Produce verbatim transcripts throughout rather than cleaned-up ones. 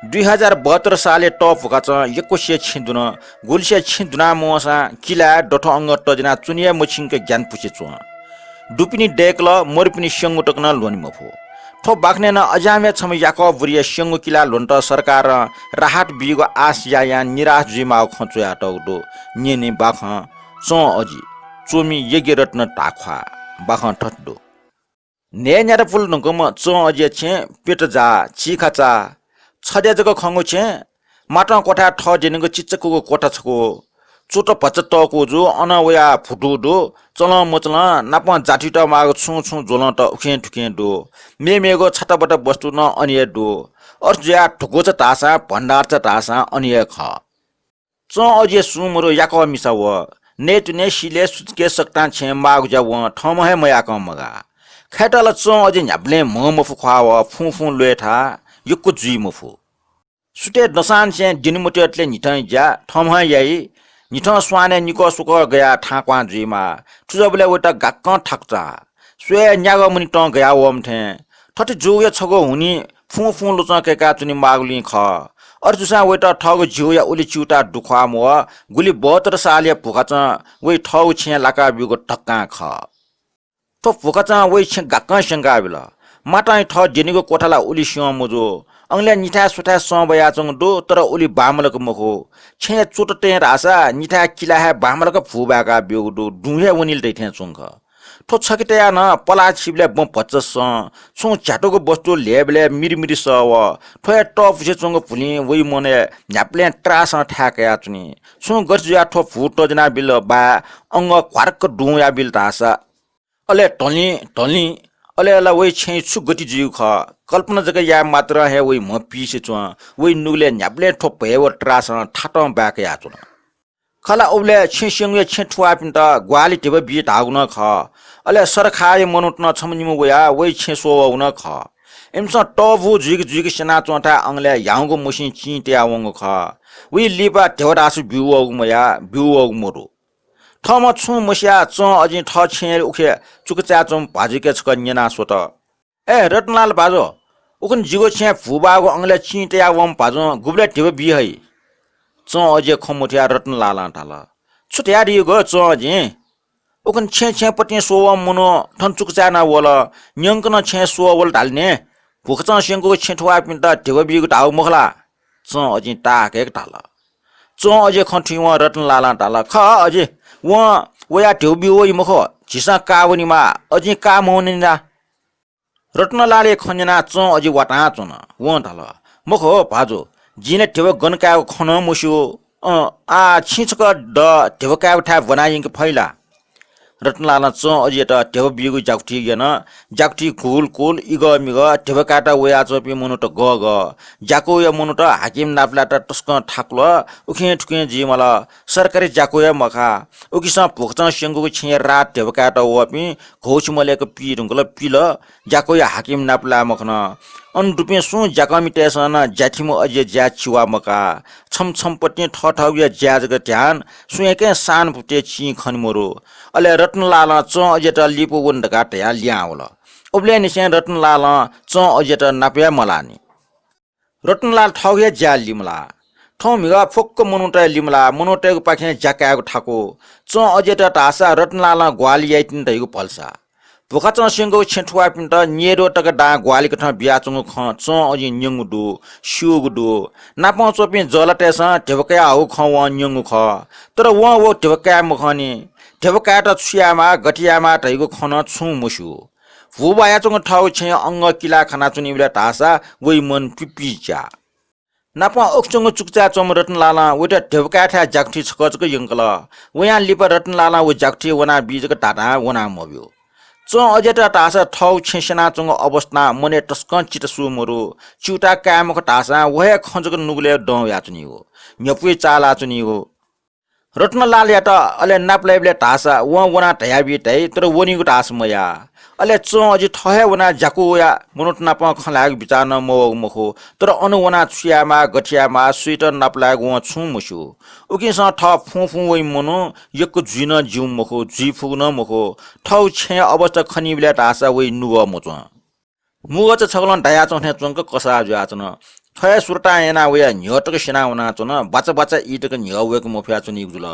दुई हजार बहत्तर सालय् तः भुखाचं यक्वसिया छेँ दुन। गुलिसिया छेँ दुना मवंसां किलाय् दथुइ अंगः तज्यानाः च्वने हे मछिंक ग्यानापुसे च्वं। दुपिनि दय्कल, मरुपिनि स्यंगू तक नं ल्ह्वने मफु। थ्व बाखनय् नं अज्याःम्ह छम्ह याकः बुरिया स्यंगू किलाः ल्ह्वनेत सरकारं राहत बीगु आश यायां निराश जुइमाःगु खँ च्वयातःगु दु। न्यने बाखं, चं अजि, च्वमि यज्ञरत्न धाख्वाः। बाखं थथे दु। न्हय् न्याता पुले धुंकूम्ह चं अजिया छेँ प्यतजाः, चिखाचाः, छद्या जक खंगु छेँ, मातं क्वथाय् थः द्यनीगु चिचाकुगु क्वथा छकू, च्वत भचा तःकू जू, अनं वयाः भुतू दु, चलं मचलं नापं जाथुइत माःगु छुं छुं ज्वलंत उखें थुखें दु। मेमेगु छाताबता वस्तु नं अन हे दु। अथे जुयाः धुकुचा धाःसां, भण्डारचा धाःसां अन हे खः। चं अजिया सुं मरु, याकः मिसा वः। नयेत्वने सिलय् सुचुकेस सकतां छेँ माःगु ज्या वं थःम्हं हे मयाकं मगाः। खय्‌त ला चं अजि न्ह्याबलें म्ह मफु ख्वाः वः, फुं फुं ल्वय् थाः, यक्व जुइ मफु। सुथय् दसांनिसें द्यने मत्वःतले न्हिथंया ज्या थःम्हं याइ। न्हिथं स्वानय् निकः स्वकः गयाः थांक्वहां जुइमाः। थुजबलय् वइत गाक्कं थाकु चाः। स्वये न्यागः मनितं गया वःम्ह थें। थथे जूगुया छगू हुनिं फुं फुं लुचं कय्‌का च्वने माःगुलिं खः। अथे जूसां वइत थःगु जिगुया उलि च्यूताः दुख्वाः मवः। गुलि बहत्तर सालया भुखाचं वइ थःगु छेँय् लाका ब्यूगु धक्कां खः। थ्व भुखाचं वइ छेँ गाक्कं स्यंका बिल। मातां थः द्यनीगु क्वथा ला उलि स्यं मजू। अंगलय् निथाय् स्वथाय् सँ बयाच्वंगु दु, तर उलि बांमलाक मखु। छेँय् च्वत तये धाःसा निथाय् किलाय् हे बांमलाक भू बाय्‌का ब्यूगु दु, दुं हे वनिल दइ थें च्वंक। थ्व छखे तयाः नं पलाः छिबलय् बँ भचा सँ, छुं झ्यातुगु वस्तु ल्हय्‌बलय् मिरिमिरि सः वः। थ्व हे तःपुसे च्वंगु भुलिं वइ मनय् न्ह्याबलें त्रासं थाय् कयाच्वनी। छुं गथे जुयाः थ्व भू तज्याना बिल बाय्, अंगः घ्वार्क दुं वया बिल धाःसा। अले धलिं धलिं, अले ला वइ छेँय् छु गति जुइगु खः, कल्पना जक याये मात्रं हे वइ म्ह पिसे च्वं। वइ नुगलय् न्ह्याबलें थ्व भय व त्रासं थातं बाय् कयाच्वन। खला, उबलय् छेँ स्यंगुया छेँ थुवाःपिन्त ग्वाहालि धिबा बी धाःगु नं खः। अले सरखाया मनूत नं छम्ह निम्ह वयाः वइ छेँ स्वः वःगु नं खः। इमिसं तःभू जुइक जुइक स्यनाच्वंथाय् अंगलय् ह्याउँगु मसिं चिं तयावंगु खः। वइ लिपा धिबा धाःसा ब्यू वःगु मयाः, ब्यू वःगु मदु। थःम्हं छुं मस्याः चं अजिं थः छेँय् उखे चुकचाय् च्वंम्ह भाजुके छकः न्यना स्वत। "ए रत्नलाल भाजु, उखुन्हु जिगु छेँय् भू बाःगु अंगलय् चिं तयावंम्ह भाजुं गुबलय् धिबा बी हइ?" चं अजिया खँ मथुयाः रत्नलालं धाल, "छु धयादीगु चं अजिं? उखुन्हु छेँ छेँपतिं स्ववंम्ह मनू थन चुकचाय् नं वल, न्यंकनं छेँय् स्वः वल धाल नि। भुखाचं स्यंकूगु छेँ थुवाःपिन्त धिबा बीगु धाःगु मखु ला?" चं अजिं ताःहाकय्‌क धाल। चं अजिया खँ थुइवं रत्नलालं धाल, "खः अजि, वं वयाः धिबा ब्यू वइ मखु, झीसं काः वनेमाः, अजिं काः मवने नि ला?" रत्नलालया खँ न्यनाः चं अजि वातां च्वन। वं धाल, "मखु हो भाजु, जिं ला धिबा गन कायेगु खँ नं मस्यू। अँ, आः छिं छकः द, धिबा कायेगु थाय् ब्वना यंके फइ ला?" रत्नलालं चं अजियात धिबा बीगु ज्याकुथि यन। ज्याकुथि घुल कुल, इगः मिगः, धिबा कायेत वयाच्वंपिं मनूत गःगः। ज्याकुया मनूत हाकिम नापलायेत तसकं थाकुल, उखें थुखें जुइमाल। सरकारी ज्याकू हे मखा। उकिसं भुखाचं स्यंकूगु छेँय् रात धिबा कायेत वःपिं घौछि मलय्‌क पी धुंकल, पिल। ज्याकूया हाकिम नापलाये मखन। अन दुपिं सुं ज्याकःमितय्‌सं नं ज्याथिमि अजिया ज्याय् चिवा मकाः। छम्ह छम्हपतिं थःथःगुया ज्याय् जक ध्यान, सुयाकें सानभूतय् चिं खने मरु। अले रत्नलालं चं अजियात लिपा वने धकाः धयाः लिहां वल। उबलय्‌निसें रत्नलालं चं अजियात नाप हे मलाःनि। रत्नलाल थःगु हे ज्याय् लिमलाः। थौं म्हिगः फुक्क मनूतय् लिमलाः, मनूतय्‌गुपाखें ज्या कायेगु थाकु। चं अजियात धाःसा रत्नलालं ग्वाहालि याइतिनि धइगु भलसा। भुखाचं स्यंकूगु छेँ थुवाःपिन्त न्यय्‌द्वः तक दां ग्वाहालिकथं बियाच्वंगु खँ चं अजिं न्यंगु दु, स्यूगु दु। नापं च्वंपिं जःलातय्‌सं धिबा कयाहःगु खँ वं न्यंगु खः। तर वं व धिबा काये मखंनि। धिबा कायेत छु यायेमाः, गथे यायेमाः धइगु खँ नं छुं मस्यू। भू बायाच्वंगु थःगु छेँया अंगः किलाः खनाच्वनीबलय् धाःसा वइ मन पिपिच्या। नापं उखे च्वंगु चुकचाय् च्वंम्ह रत्नलालं वइत धिबा कायेथाय् ज्याकुथि छकः जक यंकल। वयां लिपा रत्नलालं व ज्याकुथि वना बी जक धाधां वना मब्यू। चं अजियात धाःसा थःगु छेँ स्यनाच्वंगु अवस्थां मनय् तसकं चित्त सू मरु। च्यूताः काये मखु धाःसां व हे खँ जक नुगलय् दं वयाच्वनीगु, न्ह्यपुइ चालाच्वनीगु। रत्नलालयात अले नापलाइबलय् धाःसा वं वनाः धयाबी धाइ, तर वनीगु धाःसा मयाः। अले चं अजि थः हे वनाः ज्याकूया मनूत नाप खँ ल्हायेगु बिचाः नं मवःगु मखु, तर अन वनाः छु यायेमाः, गथे यायेमाः, सुइत नापलायेगु वं छुं मस्यू। उकिसं थः फुं फुं वइम्ह मनू यक्व जुइ नं ज्यूम्ह मखु, जुइ फुगु नं मखु। थःगु छेँया अवस्था खनीबलय् धाःसा वइ नुगः मच्वं। मुगःचा छकलं दायाच्वं थें च्वंक कसाः जुयाच्वन। थ्व हे सुरतां यानाः वया न्ह्यः तक स्यना वनाच्वन। बाचा बाचा ई तक न्ह्यः वय्क मफयाच्वनीगु जुल।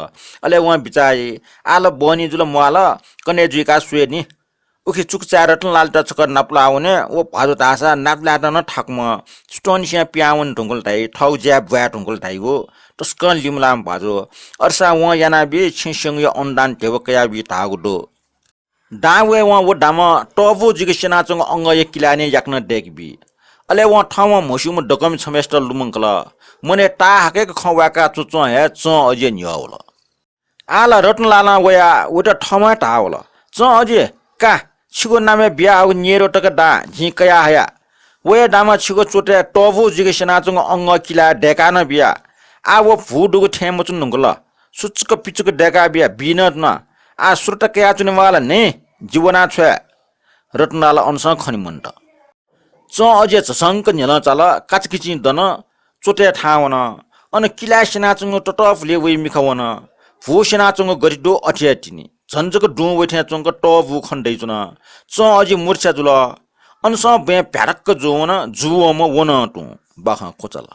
अले वं बिचाः याइ, आः ला बहनी जुल म्वाल, कन्हय् जुइकाः स्वये नि। उखे चुकचाय् रतनलालयात छकः नापलाः वने। व भ्वाजु धाःसा नापलायेत नं थाकुम्ह, सुथंनिसें पिहां वने धुंकल धाइ, थःगु ज्याय् ब्वाये धुंकल धाइ व। तसकं लिमलाःम्ह भ्वाजु। अय्सां वं यानाबी, छिं स्यंगुया अनुदान ध्यबा कयाबी धाःगु दु। दां वये वं व दामं तःबू जुइक स्यनाच्वंगु अंगःया किलाय् नं याकनं दय्केबी। अले वं थःम्हं म्हस्यूम्ह दकःमि छम्हय्सित लुमंकल। मनय् ताःहाकय्क खँ वाय्काः च्वच्वं हे चं अजिया न्ह्यः वल। आः ला रतनलालं वयाः वयात थःम्हं हे धाः वल, चं अजि, का, छिगु नामय् बियाहःगु न्येरु तक दां जिं कयाहया। व हे दामं छिगु च्वतय् तःबू जुइक स्यनाच्वंगु अंगः किलाय् दय्काः नं बिया। आः व भू दुगु थें मच्वने धुंकल। सुचुक पिचुक दय्का बिया बी नं धुन। आः सुरता कयाच्वनेमाः ला नि, जि वनाछ्वये। रतनलाल अनसं खने मन्त। चं अजिया झसंक न्ह्यलं चाल, काचाकिचिं दन, च्वतय् थाहां वन। अन किलाय् स्यनाच्वंगु ततःपुलय् वइ मिखा वन। भू स्यनाच्वंगु गथे दु अथे हे तिनि। झन जक दुं वइ थें च्वंक तःबू खने दइच्वन। चं अजि मुर्छा जुल। अनसं बँय् भ्यारक्क जुवन, जूवंम्ह व नं तुं बाखं क्वचाल।